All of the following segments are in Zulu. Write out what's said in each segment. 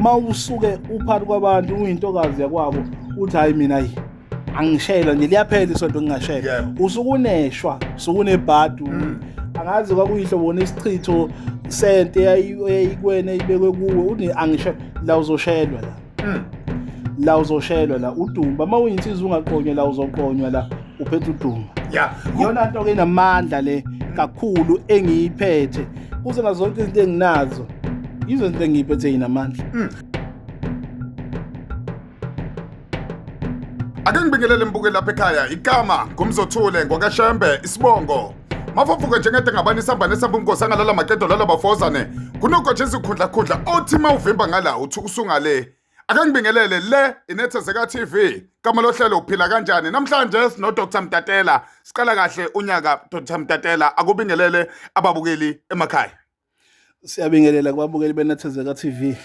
Mawusuke uphakathi kwabantu uyintokazi yakwabo, uthi hayi mina yi angishela nje, liyaphela isonto ngingashela. Usukuneshwa, usukunebhadu. Angazi kwakuyihlobo nesichitho sente eyayikwena ibekwe kuwe, uthi angishe la, uzoshelwa la. La uzoshelwa la, udumba. Uma uyinsizwa ungaqonywa la, uzoqonywa la, uphethe udumba. Iyona nto ke enamandla le kakhulu engiyiphethe kuze nazo zonke izinto enginazo, yizo izinto engiyiphethe yinamandla. Ake ngibingelele mbuke lapha ekhaya. Igama ngumzothule ngwakashembe, isibongo mafofuke njengede ngabani isamba nesamba umgosi angalala maqedo lala bafozane kunogotshe izikhundlakhundla othi uma uvimba ngala uthi usungale. Ake ngibingelele le inethezeka TV kama lohlelo uphila kanjani. Namhlanje sino Dr Mtatela, siqala kahle unyaka. Dr Mtatela, akubingelele ababukeli emakhaya. Siyabingelela kubabukeli beNethezeka TV.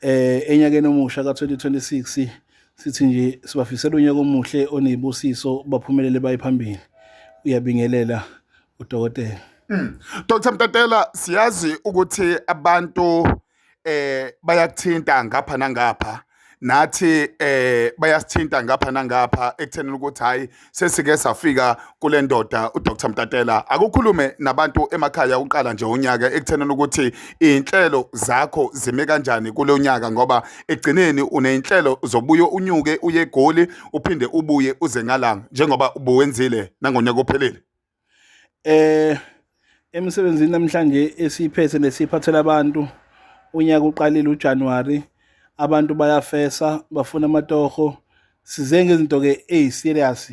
Enyakeni omusha ka-2026 sithi nje sibafisela unyaka omuhle onezibusiso, baphumelele baye phambili. Uyabingelela udokotela. Dr Mtatela, siyazi ukuthi abantu bayakuthinta ngapha nangapha, nathi bayasithinta ngapha nangapha ekuthenini ukuthi hayi sesike safika kule ndoda uDr Mtatela. Akukhulume nabantu emakhaya uqala nje unyaka ekuthenini ukuthi inhlelo zakho zime kanjani kulo nyaka, ngoba ekugcineni uneyinhlelo zobuye unyuke uye eGoli uphinde ubuye uze ngala njengoba ubuwenzile nangonyaka ophelile. Emsebenzini namhlanje esiphethe nesiphathela abantu, unyaka uqalile uJanuary, abantu bayafesa, bafuna amatoho. Size ngezinto ke eziserious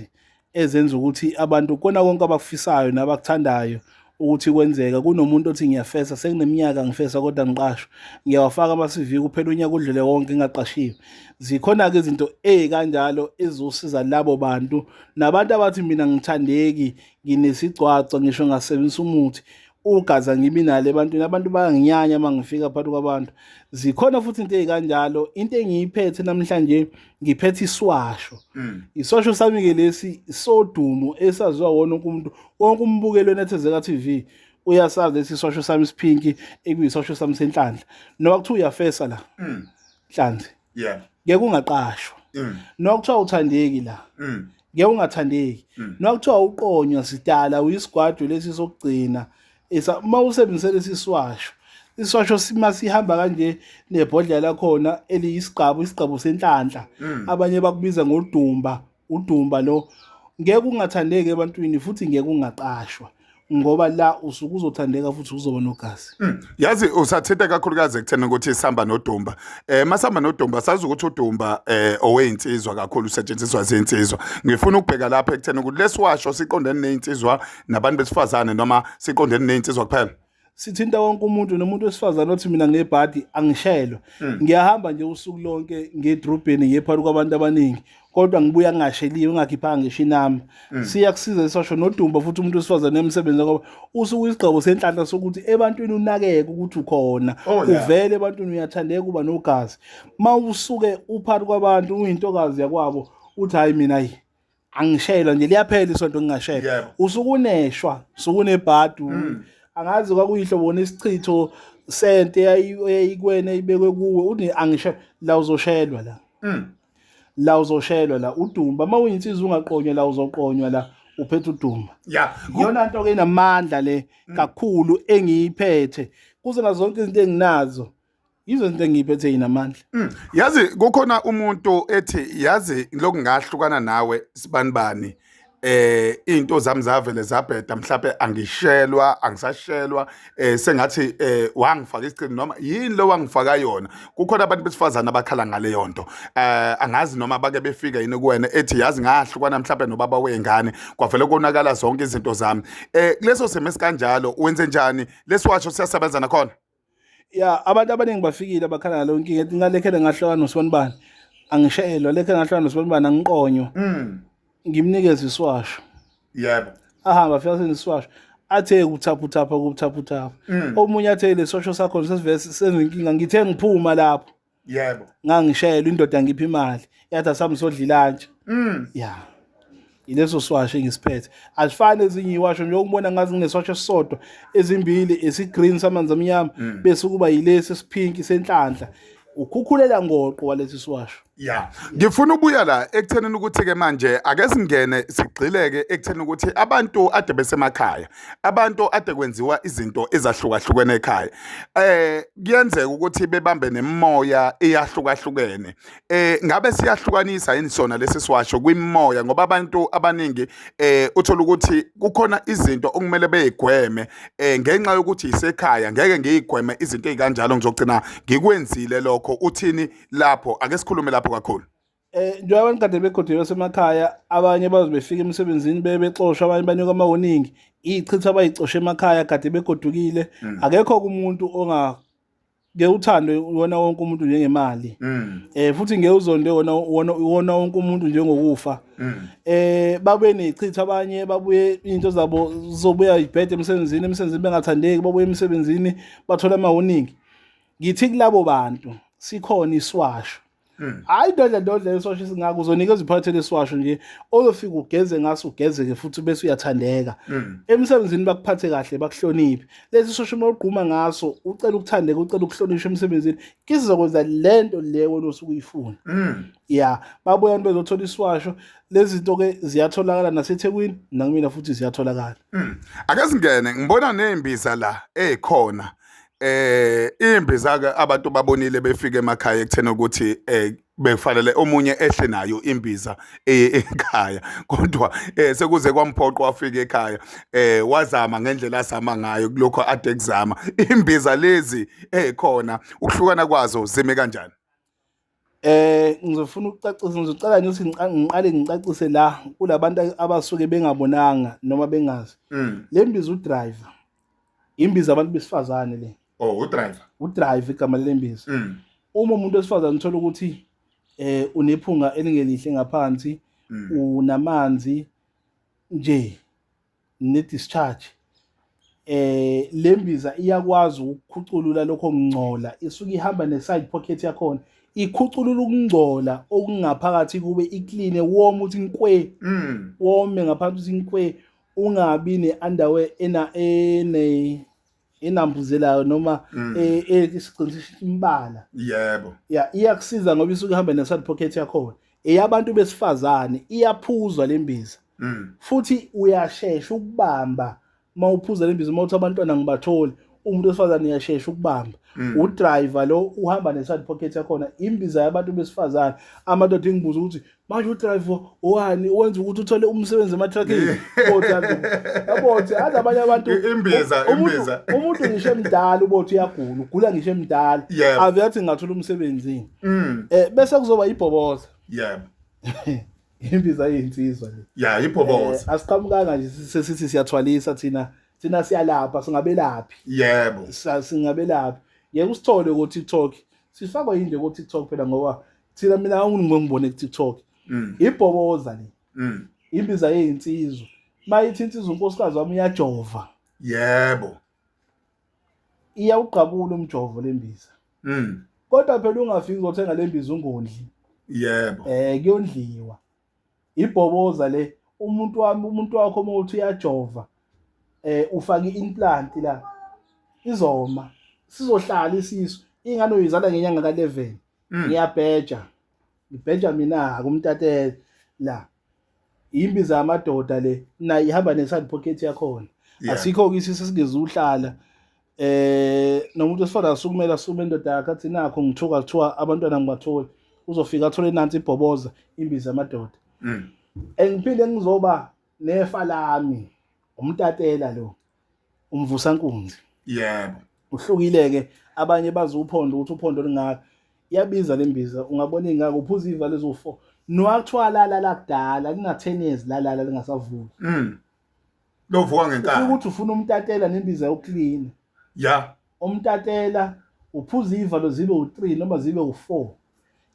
ezenza ukuthi abantu kona konke abakufisayo nabakuthandayo ukuthi kwenzeka. Kunomuntu othi ngiyafesa, sekuneminyaka ngifesa kodwa ngiqashwa, ngiyawafaka ama-CV, kuphela unyaka udlule wonke ngingaqashiwe. Zikhona-ke izinto ey'kanjalo ezizosiza labo bantu, nabantu abathi mina ngithandeki, nginesigcwagcwa, ngisho ngasebenzisa umuthi ugaza ngibi nalo ebantwini, abantu bayanginyanya uma ngifika phakathi kwabantu. Zikhona futhi into ey'kanjalo. Into engiyiphethe namhlanje, ngiphethe iswasho. Iswasho sami-ke lesi sodumo esaziwa wona wonke umuntu, wonke umbukeli weNethezeka TV uyasazi lesi swasho sami siphinki, ekuyiswasho sami senhlanhla. Noma kuthiwa uyafesa la, Nhlanzi, ngeke ungaqashwa. Noma kuthiwa uthandeki la, ngeke ungathandeki. Noma kuthiwa uqonywa sidala, uyisigwajwe lesi sokugcina. Uma usebenzise lesi swasho, iswasho sima sihamba kanje nebhodlela lakhona eliyisigqabo, isigqabo senhlanhla. Abanye bakubiza ngodumba, udumba lo. Ngeke ungathandeki ebantwini futhi ngeke ungaqashwa, ngoba la usuke uzothandeka futhi uzoba nogazi. Yazi usathinta kakhulukazi ekutheni ukuthi sihamba nodumba. Masihamba nodumba sazi ukuthi udumba oweyinsizwa kakhulu, usetshenziswa zinsizwa. Ngifuna ukubheka lapha ekutheni ukuthi lesiwasho siqondene nezinsizwa nabantu besifazane noma siqondene nezinsizwa kuphela. Sithinta wonke umuntu, nomuntu wesifazane othi mina nginebhadi angishelwa. Ngiyahamba nje usuku lonke ngedrobheni, ngiye phakathi kwabantu abaningi, kodwa ngibuya ngingasheliwe, ngingakhiphanga ngisho inamba. Siyakusiza isasho nodumba futhi umuntu wesifazane emsebenzi, ngoba usuke isigqabo senhlanhla sokuthi ebantwini unakeke ukuthi ukhona. Uvele ebantwini uyathandeka, uba nogazi. Mawusuke uphakathi kwabantu uyintokazi yakwabo, uthi hayi mina yi angishelwa nje, liyaphela isonto ngingashelwa. Usukuneshwa, usukunebhadu. Angazi kwakuyihlobo nesichitho sente eyayikwena ibekwe kuwe, uthi angishe la, uzoshelwa la. La uzoshelwa la, udumba. Uma uyinsizwa ungaqonywa la, uzoqonywa la, uphethe udumba. Iyona nto ke enamandla le kakhulu engiyiphethe kuze nazo zonke izinto enginazo, yizo izinto engiyiphethe yinamandla. Yazi kukhona umuntu ethi yazi lokhu ngahlukana nawe sibanibani, into zami zavele zabheda, mhlawumbe angishelwa, angisashelwa, sengathi wangifaka isicini noma yini lo wangifaka yona. Kukhona abantu besifazana abakhala ngaleyo nto. Angazi noma bake befika yini kuwena ethi yazi ngahlukana mhlawumbe nobaba wengane, kwavele konakala zonke izinto zami. Kuleso simo esikanjalo wenze njani? Lesiwasho siyasebenza nakhona? Ya, abantu abaningi bafikile abakhala ngaleyo nkinga, ethi ngalekhele ngahlukana nosibanibani angishelwa, lekhe ngahlukana nosibanibani angiqonywa. Ngimnikeze iswasho. Ahamba afika senze iswasho, athe kuthaphuthapha kuthaphuthapha. Omunye athe leswasho sakho sesivele senza inkinga, ngithe ngiphuma lapho. Ngangishayela indoda ngipha imali, yathi asambe sodla ilantshi. Ya. Ileso swasho engisiphethe. Asifani ezinye iwasho, njengoba ubona ngazi ngineswasho esisodwa, ezimbili esigreen samanzi amnyama, bese kuba yilesi esiphinki senhlanhla. Ukhukhulela ngoqo walesi siwasho. Ya, ngifuna ubuya la ekuthenini ukuthi ke manje ake singene sigxileke ekutheni ukuthi abantu ade besemakhaya, abantu ade kwenziwa izinto ezahlukahlukene ekhaya. Kuyenzeka ukuthi bebambe nemimoya eyahlukahlukene. Ngabe siyahlukanisa yini sona lesi siwasho kwimimoya ngoba abantu abaningi uthola ukuthi kukhona izinto okumele beyigweme ngenxa yokuthi isekhaya ngeke ngiyigweme izinto ezikanjalo ngizogcina ngikwenzile lokho. Uthini lapho? Ake sikhulume lapho kakhulu. Njengoba abantu kade begodile basemakhaya, abanye baze befika emsebenzini bebexoshwa, abanye banikwa ama-warning, iy'chitha abayicoshe emakhaya kade begodukile. Akekho umuntu onga ngeke uthandwe wona wonke umuntu njengemali. Futhi ngeke uzonde wona wonke umuntu njengokufa. Babuye nezichitha abanye, babuye into zabo zizobuya ibhede emsebenzini bengathandeki, babuye emsebenzini bathola ama-warning. Ngithi kulabo bantu sikhona iswasho. Hayi dodla dodla iswasho singaka, uzonikeza iphathe leswasho nje ozofika ugeze ngaso, ugezeke futhi bese uyathandeka. Emsebenzini bakuphathe kahle, bakuhloniphe. Lesi swasho uma ugquma ngaso ucela ukuthandeka, ucela ukuhlonishwa emsebenzini, kisizokwenza lento le wena osuke uyifuna. Ya, babuya abantu bezothola iswasho. Lezi zinto ke ziyatholakala naseThekwini nakumina futhi ziyatholakala. Ake singene, ngibona nezimbiza la ezikhona. Imbiza ke abantu babonile befika emakhaya ekuthena ukuthi bekufanele omunye ehle nayo imbiza eye ekhaya, kodwa sekuze kwamphoqa wafika ekhaya, wazama ngendlela azama ngayo kulokho ade kuzama. Imbiza lezi ezikhona ukuhlukana kwazo zime kanjani? Ngizofuna ukucacisa, ngizocela nje ukuthi ngiqale ngicacise la kulabantu abasuke bengabonanga noma bengazi. Le mbiza udriver, imbiza abantu besifazane le. Oh, udriver. Udriver igama lembiza. Uma umuntu wesifazane uthola ukuthi unephunga elingelihle ngaphansi, unamanzi nje ne discharge, lembiza iyakwazi ukukhuculula lokho kungcola, isuke ihamba ne side pocket yakhona, ikhuculula ukungcola okungaphakathi kube iclean, wome uthi nkwe, wome ngaphansi uthi nkwe, ungabi ne underwear ena ene enambuzelayo noma isigcina imbala. Ya, iyakusiza ngoba isuke ihamba ne side pocket yakhona. Eyabantu besifazane, iyaphuzwa lembiza. Futhi uyashesha ukubamba mawuphuza lembiza, mawuthi abantwana ngibatholi, umuntu wesifazane uyashesha ukubamba. Udriver lo uhamba ne side pocket yakhona, imbiza yabantu besifazane. Amadoda ingibuza ukuthi manje udriver owani wenza ukuthi uthole umsebenzi emathrakini. Kodwa yabo uthi azi abanye abantu Imbiza, imbiza. Umuntu ngisho emdala ubothi uyagula, ugula ngisho emdala. Ave athi ngathola umsebenzi. Bese kuzoba ibhoboza. Imbiza yezinsizwa le. Ya, ibhoboza. Asiqhamukanga nje sesithi siyathwalisa thina, thina siyalapha singabelaphi. Singabelaphi. Ngeke usithole ku TikTok. Sifakwa yini ku TikTok phela ngoba thina mina ngibone ku TikTok. Ibhoboza le. Imbiza yezinsizwa. Mayithi insizwa unkosikazi wami uyajova. Iyawugqabula umjovo lembiza. Kodwa phela ungafiki uzothenga lembiza ungondli. Kuyondliwa. Ibhoboza le, umuntu wami, umuntu wakho uma uthi uyajova, ufake i-implant la, izoma, sizohlala isisu. Ingane uyizala ngenyanga ka-11. Ngiyabheja. Ngibheja mina kumtatela la. Imbiza yamadoda le, nayo ihamba ne-side pocket yakhona. Asikho ke isisu esingezuhlala. Nomuntu wesifazane asukumela asukume indoda yakhe athi nakho ngithuka kuthiwa abantwana ngibatholi, uzofika athole nansi ibhoboza imbiza yamadoda. Engiphinde ngizoba nefa lami, umtatela lo, umvusankunzi. Uhlukile ke, abanye bazi uphondo ukuthi uphondo lingaka. Iyabiza lembiza, ungabona ingaka uphuza ivalo eziwu-4. Nowathiwa lala la kudala, lina 10 years lalala lingasavuki. Lovuka ngenkani. Ufika ukuthi ufuna umtatela nembiza yokuclean. Umtatela uphuza ivalo zibe u3 noma zibe u4.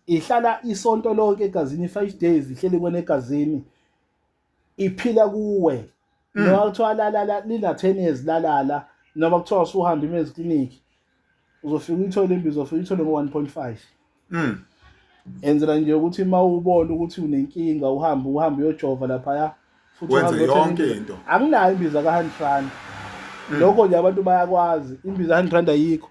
Ihlala isonto lonke egazini, 5 days ihleli kwena egazini. Iphila kuwe. Noma kuthiwa lalala lina 10 years lalala, noma kuthiwa usuhamba imezi clinic. Uzofika uyithole imbiza, uzofika uyithole ngo 1.5. Enzela nje ukuthi uma ubona ukuthi unenkinga uhambe uyojova laphaya futhi Wenze uhambe uyothenga yonke imbiza. into. Anginayo imbiza ka 100 rand. Lokho nje abantu bayakwazi, imbiza 100 rand ayikho.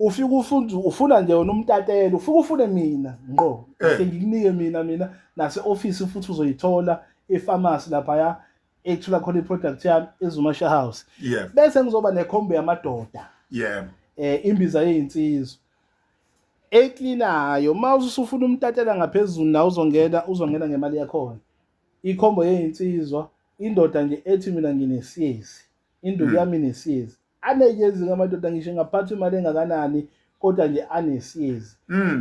Ufike ufuna ufuna nje wena umtatelo, ufike ufune mina ngqo. Ngihle ngikunike mina nase office futhi uzoyithola e-pharmacy laphaya ethula khona i-product yami eZuma Share House. Bese ngizoba nekhombo yamadoda. Imbiza yezinsizwa. Eklinayo uma usufuna umtatela ngaphezulu nawe uzongena ngemali yakhona. Ikhombo yezinsizwa, indoda nje ethi mina nginesiyezi. Induku yami inesiyezi. Aneyezi amadoda ngisho ngaphatha imali engakanani kodwa nje anesiyezi.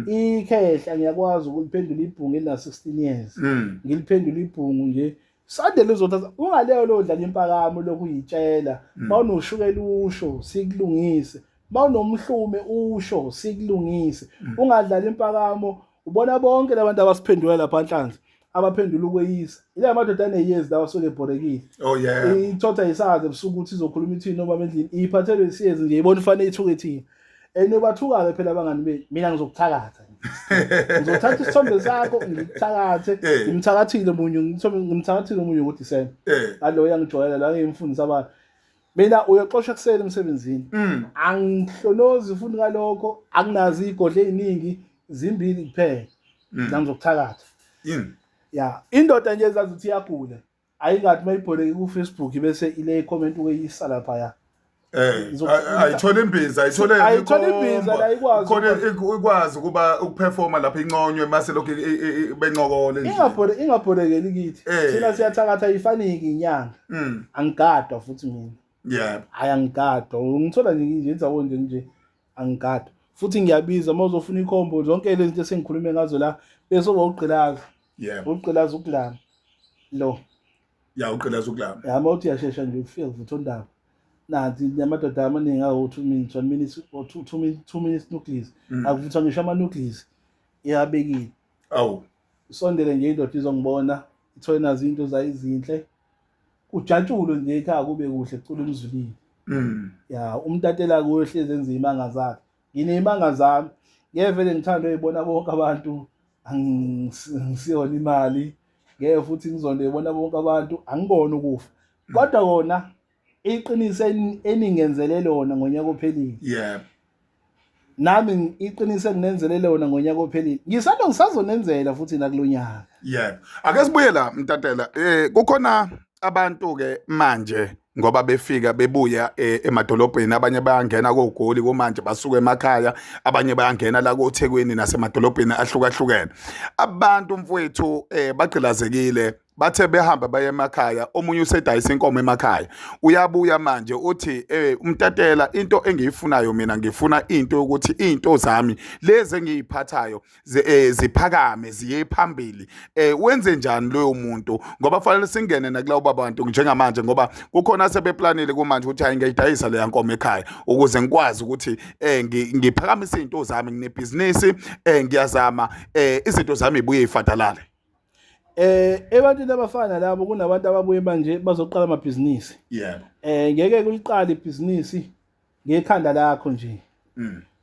Ikhehla ngiyakwazi ukuliphendula ibhungu elina 16 years. Ngiliphendula ibhungu nje. Sandele uzothatha ungaleyo lo dlala impakamo lokuyitshela. Mawunoshukela usho sikulungise. Mawunomhlume usho sikulungise. Ungadlala impakamo ubona bonke labantu abasiphendula lapha nhlanzi abaphendula ukweyisa. Ila madoda aneyezi lawa asuke ebhorekile. Oh yeah. Ithotha isazi ebusuku ukuthi izokhuluma ithini noma endlini. Iphathelwe isiyezi nje ibona ifanele ithuke thina. And bathuka ke phela abangani bethu. Mina ngizokuthakatha. Ngizothatha isithombe sakho ngikuthakathe. Ngimthakathile munye ngimthakathile munye ngoDisemba. Ngalo uyangijwayela la ngimfundisa abantu. Mina uyoxoshwa kuseni emsebenzini. Angihlonozi futhi ngalokho akunazo igodlo eziningi zimbili kuphela. La ngizokuthakatha. Ya, indoda nje ezazi ukuthi iyagula. Ayingathi mayibholeke ku Facebook bese ile comment ukuyisa lapha ya. Ayithole imbiza, ayithole Ayithole imbiza la ikwazi khona ikwazi ukuba ukuperforma lapha inconywe mase lokhu bencokole nje. Ingabholekeli kithi. Thina siyathakatha ifaniki inyanga. Angigadwa futhi mina. Hayi angigadwa. Ngithola nje nje indzawo nje nje angigadwa. Futhi ngiyabiza uma uzofuna ikhombo zonke lezi zinto esengikhulume ngazo la bese uba ugqilaza. Ugqilaza ukulama. Lo. Ya ugqilaza ukulama. Ya uma uthi uyashesha nje ufike kuvutha ondaba. Nanti namadoda amaningi awu 2 minutes, 1 minute or 2 minutes, 2 minutes nucleus. Akuvuthwa ngisho ama nucleus. Iyabekile. Awu. Isondele nje indoda izongibona, ithole nazo into zayo izinhle. Kujatshulwe nje ekhaya kube kuhle kucula umzulile. Ya umtatela kuyo hlezi enza imanga zakhe. Ngineyimanga zami. Ngeke vele ngithande uyibona bonke abantu angisiyona imali. Ngeke futhi ngizonde uyibona bonke abantu angiboni ukufa. Kodwa kona iqiniso eningenzele lona ngonyaka ophelile. Nami iqiniso enginenzele lona ngonyaka ophelile. Ngisalo ngisazonenzela futhi nakulonyaka. Ake sibuye la Mtatela. Kukhona abantu ke manje ngoba befika bebuya emadolobheni, abanye bayangena koGoli kumanje basuka emakhaya, abanye bayangena la koThekwini nasemadolobheni ahlukahlukene. Abantu mfowethu bagqilazekile, bathe behamba baye emakhaya, omunye usedayisa inkomo emakhaya, uyabuya manje uthi Umtatela, into engiyifunayo mina ngifuna into yokuthi into zami lezi engiyiphathayo ziphakame ziye phambili. Wenze njani loyo muntu? Ngoba fanele singene nakulawo bantu njengamanje, ngoba kukhona sebeplanile kumanje ukuthi hayi ngiyayidayisa leya nkomo ekhaya ukuze ngikwazi ukuthi ngiphakamise izinto zami, nginebhizinisi, ngiyazama izinto zami ibuye ifadalale. Ebantwini abafana labo kunabantu ababuye manje bazoqala amabhizinisi. Ngeke kuliqale ibhizinisi ngekhanda lakho nje.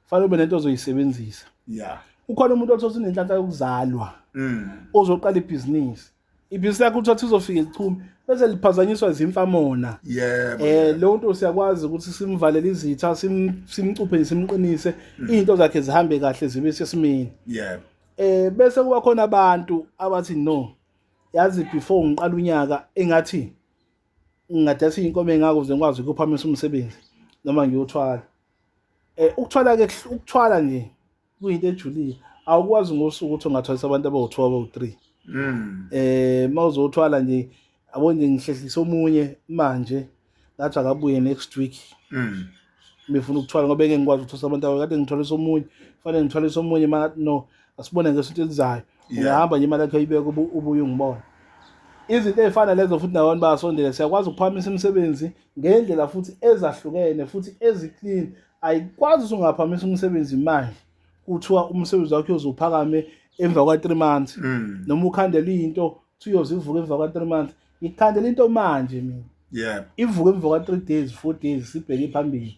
Fanele ube nento ozoyisebenzisa. Ukhona umuntu othothi unenhlanhla yokuzalwa. Ozoqala ibhizinisi. Ibhizinisi lakho uthothi uzofika elichumi bese liphazanyiswa izimfamona. Lo muntu siyakwazi ukuthi simvalele izitha, simcuphe simqinise, izinto zakhe zihambe kahle zibe sesimeni. Bese kuba khona abantu abathi no, yazi before ngiqala unyaka engathi ngingadayisa inkomo engako ukuze ngikwazi ukuphamisa umsebenzi noma ngiyothwala. Ukuthwala ke, ukuthwala nje kuyinto ejulile. Awukwazi ngosuku ukuthi ungathwalisa abantu abawu-2 abawu-3. Mawuzothwala nje, yabo nje ngihlehlisa omunye manje ngathi akabuye next week. Ngifuna ukuthwala ngoba ngeke ngikwazi ukuthwasa abantu abo, kade ngithwalisa omunye, kufanele ngithwalise omunye, ma no asibone ngesonto elizayo. Ungahamba nje imali yakho ayibeke ubuye ungibone. Izinto ezifana lezo futhi nabantu bayasondela, siyakwazi ukuphakamisa imisebenzi ngendlela futhi ezahlukene futhi eziclean. Ayikwazi ukuthi ungaphakamisa umsebenzi manje kuthiwa umsebenzi wakho uyozuphakame emva kwa 3 months. Noma ukhandela into kuthi uyozivuka emva kwa 3 months. Ngikhandela into manje mina. Ivuke emva kwa 3 days, 4 days sibheke phambili.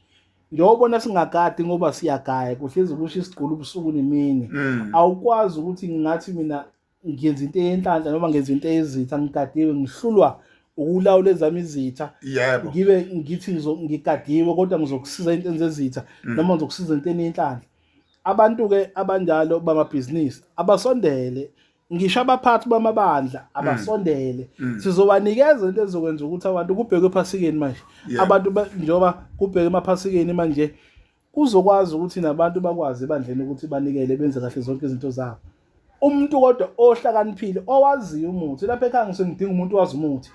Njengobona singagadi ngoba siyagaya, kuhlezi kusho isigqulo ubusuku nemini. Awukwazi ukuthi ngingathi mina ngiyenza into yenhlanhla noma ngenza into eyizitha, ngigadiwe, ngihlulwa Ukulawula ezami izitha. Yebo. Ngibe ngithi ngigadiwe kodwa ngizokusiza entweni zezitha noma ngizokusiza entweni yenhlanhla. Abantu-ke abanjalo bamabhizinisi abasondele, ngisho abaphathi bamabandla abasondele, sizobanikeza into ezokwenza ukuthi abantu kubhekwe ephasikeni manje. Abantu njengoba kubheke emaphasikeni manje, kuzokwazi ukuthi nabantu bakwazi ebandleni ukuthi banikele, benze kahle zonke izinto zabo. Umuntu kodwa ohlakaniphile owaziyo umuthi lapha ekhaya, ngisuke ngidinga umuntu owazi umuthi,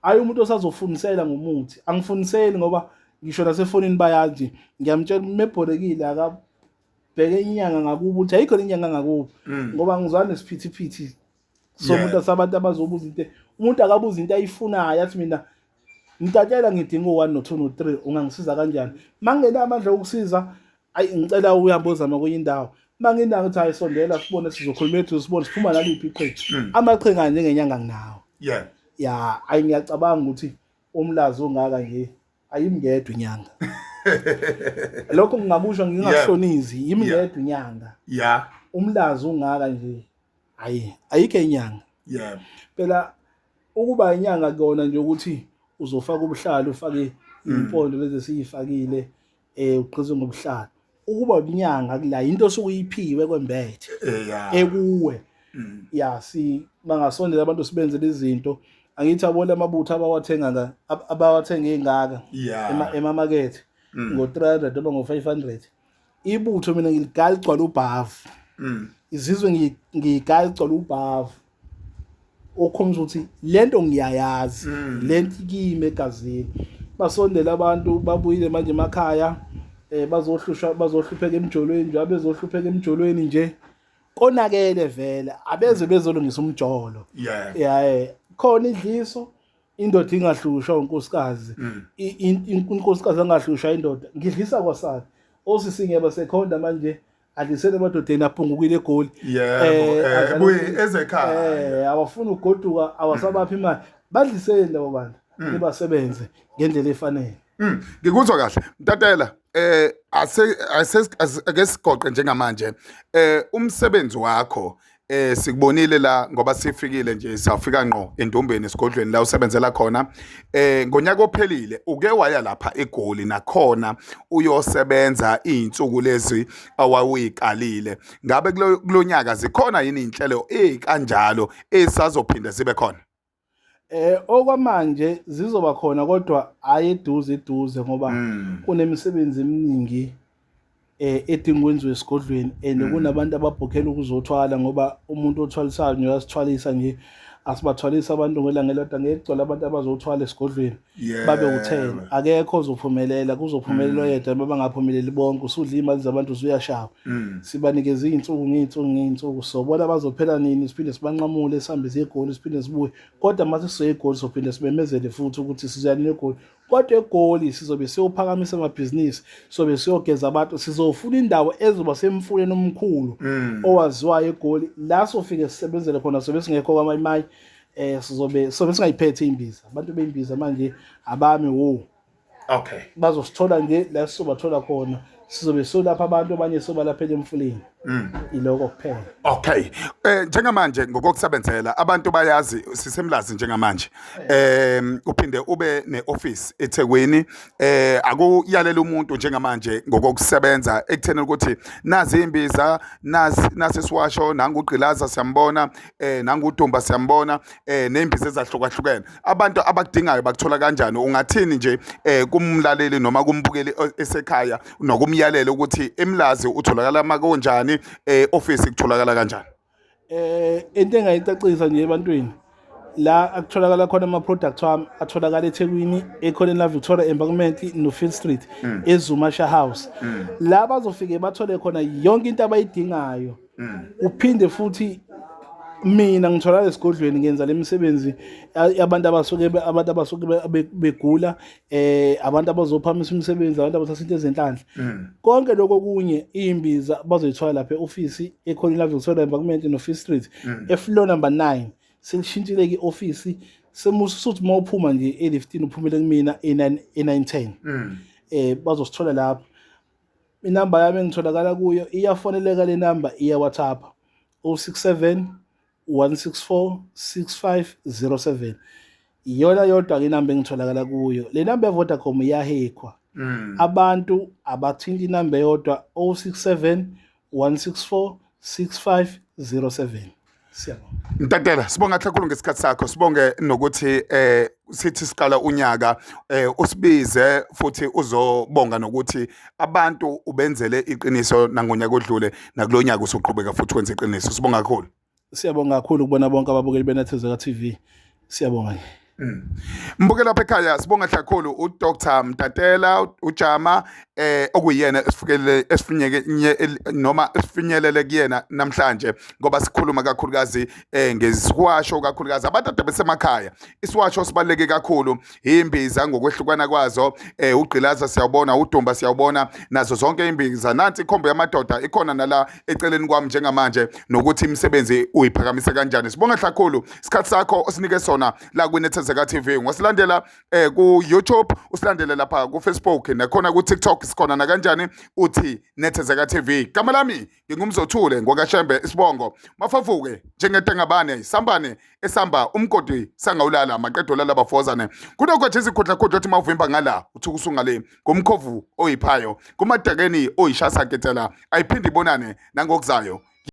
hhayi umuntu osazofundisela ngomuthi. Angifundiseli ngoba ngisho nasefonini bayazi nje, ngiyamtshela uma ebhorekile akabheke inyanga ngakubo, ukuthi ayikho inyanga ngakubo, ngoba ngizwana nesiphithiphithi somuntu asabantu abazobuza into. Umuntu akabuza into ayifunayo, athi mina ngitatshela ngidinga u-1 no-2 no-3, ungangisiza kanjani? Uma ngingenayo amandla okusiza, ayi ngicela uhambe ozama kwenye indawo. Uma nginako ukuthi hayi sondela sibone, sizokhuluma ethu, sibone siphuma naliphi iqhinga. Amaqhinga njengenyanga nginawo. Ya, ayi ngiyacabanga ukuthi umlazi ongaka nje ayimngedwa inyanga. Lokho ngingakusho ngingakuhlonizi, yimi ngedwa inyanga. Umlazi ungaka nje ayi ayikho inyanga. Phela ukuba inyanga kona nje ukuthi uzofaka ubuhlalo, ufake impondo lezi esiyifakile, ugqize ngobuhlalo. Ukuba inyanga kula into osukuyiphiwe kwembethe ekuwe. Ya, si bangasondela abantu sibenzele izinto. Angithi abona amabutho abawathenga nga abawathenga ingaka emamakethe ngo-300 noma ngo-500. Ibutho mina ngiligaya ligcwala ubhavu. Izizwe ngiyigaya ligcwala ubhavu. Okhombisa ukuthi lento ngiyayazi, lento kimi egazini. Basondela abantu babuyile manje emakhaya, bazohlushwa, bazohlupheka emjolweni nje, abezohlupheka emjolweni nje. Konakele vele, abeze bezolungisa umjolo. Yeah, khona idliso, indoda ingahlushwa unkosikazi, unkosikazi angahlushwa indoda. Ngidlisa kwasani. Osisi ngiyaba sekhonda manje, adlisele emadodeni aphungukile eGoli. Yebo, buye ezekhaya. Awafuni ukugoduka, awasabaphi imali. Badliseni labo bantu, nibasebenze ngendlela efanele. Ngikuzwa kahle. Mtatela, ase ake sigoqe njengamanje. Umsebenzi wakho sikubonile la ngoba sifikile nje, safika ngqo endumbeni esigodlweni la usebenzela khona. Ngonyaka ophelile uke waya lapha eGoli nakhona uyosebenza izinsuku lezi awawuyikalile. Ngabe kulonyaka zikhona yini inhlelo ezikanjalo esazophinda zibe khona? Okwamanje zizoba khona kodwa hayi eduze eduze ngoba kunemisebenzi eminingi edinga ukwenziwa esigodlweni and kunabantu ababhukhela ukuzothwala, ngoba umuntu othwalisayo nje uyasithwalisa nje, asibathwalisi abantu ngelanga elilodwa, ngeke kugcwale abantu abazothwala esigodlweni babe u-10. Akekho ozophumelela, kuzophumelela oyedwa, noma bangaphumeleli bonke, usudla iy'mali zabantu usuyashawa. Sibanikeza iy'nsuku ngey'nsuku ngey'nsuku, sobona bazophela nini, siphinde sibanqamule, sihambe siye eGoli, siphinde sibuye. Kodwa uma sesizoya eGoli sophinde simemezele futhi ukuthi sizoya nini eGoli. Kodwa eGoli sizobe siyophakamisa amabhizinisi, sizobe siyogeza abantu, sizofuna indawo ezoba semfuleni omkhulu owaziwayo eGoli, la sofike sisebenzele khona, sobe singekho kwamayimayi. Sizobe sobe singayiphethe imbiza. Abantu beyimbiza manje abami wo. Bazosithola nje la sizobathola khona, sizobe solapha abantu, abanye sobalaphela emfuleni. Iloko kuphela. Okay. Njengamanje ngokokusebenzela abantu bayazi sisemlazi njengamanje. Uphinde ube neoffice eThekwini. Akuyalela umuntu njengamanje ngokokusebenza ekutheni ukuthi nazi imbiza, nazi nasisiwasho, nangugqilaza siyambona, nangudumba siyambona, nembiza ezahlukahlukene. Abantu abakudingayo bakuthola kanjani? Ungathini nje kumlaleli noma kumbukeli esekhaya nokumyalela ukuthi emlazi utholakala makunjani, office kutholakala kanjani? Into engayicacisa nje ebantwini la akutholakala khona ama products wami atholakala eThekwini, ekhoneni la Victoria Embankment no Field Street, eZumasha House. La bazofike bathole khona yonke into abayidingayo. Uphinde futhi mina ngitholakala esigodlweni, ngenza lemisebenzi yabantu abasuke abantu abasuke begula, abantu abazophamisa imisebenzi, abantu abathatha into ezenhlanhla. Konke lokho kunye imbiza bazoyithola lapha eoffice ekhoneni la Victoria Embankment no Field Street, efloor number 9. Selishintshile ke office, semusuthi mawuphuma nje e-liftini uphumele kumina e9 e910. Bazosithola lapho. Inamba yami engitholakala kuyo iyafoneleka, le namba iya WhatsApp 067 164 6507. Iyona yodwa ke inamba engitholakala kuyo. Le namba ye-Vodacom iyahekhwa. Abantu abathinta inamba eyodwa 067 164 6507. Siyabonga. Ntatela, sibonga kakhulu ngesikhathi sakho, sibonge nokuthi sithi siqala unyaka usibize futhi uzobonga nokuthi abantu ubenzele iqiniso nangonyaka odlule, nakulonyaka usuqhubeka futhi wenze iqiniso. Sibonga kakhulu. Siyabonga kakhulu kubona bonke ababukeli beNethezeka TV. Siyabonga nje. Mbuke lapha ekhaya, sibonga kakhulu uDr Mtatela uJama okuyena esifikele esifinyeke noma esifinyelele kuyena namhlanje, ngoba sikhuluma kakhulukazi ngesiwasho, kakhulukazi abantu ade besemakhaya. Isiwasho sibaluleke kakhulu, imbiza ngokwehlukana kwazo, ugqilaza siyawubona, udumba siyawubona, nazo zonke imbiza. Nansi ikhombo yamadoda ikhona nala eceleni kwami njengamanje, nokuthi imisebenzi uyiphakamisa kanjani. Sibonga kakhulu isikhathi sakho osinike sona la kwiNethezeka TV. Ngosilandela ku YouTube, usilandele lapha ku Facebook, nakhona ku TikTok sikhona nakanjani, uthi Nethezeka TV. Gama lami ngingumzothule ngwakaShembe isibongo mafavuke njengentengabane sambane esamba umgodi sangawulala maqedo lala bafozane kunokho izikhudlakhudla othi mawuvimba ngala uthuka usungale ngumkhovu oyiphayo kumadakeni oyishasa ketela ayiphinde ibonane nangokuzayo.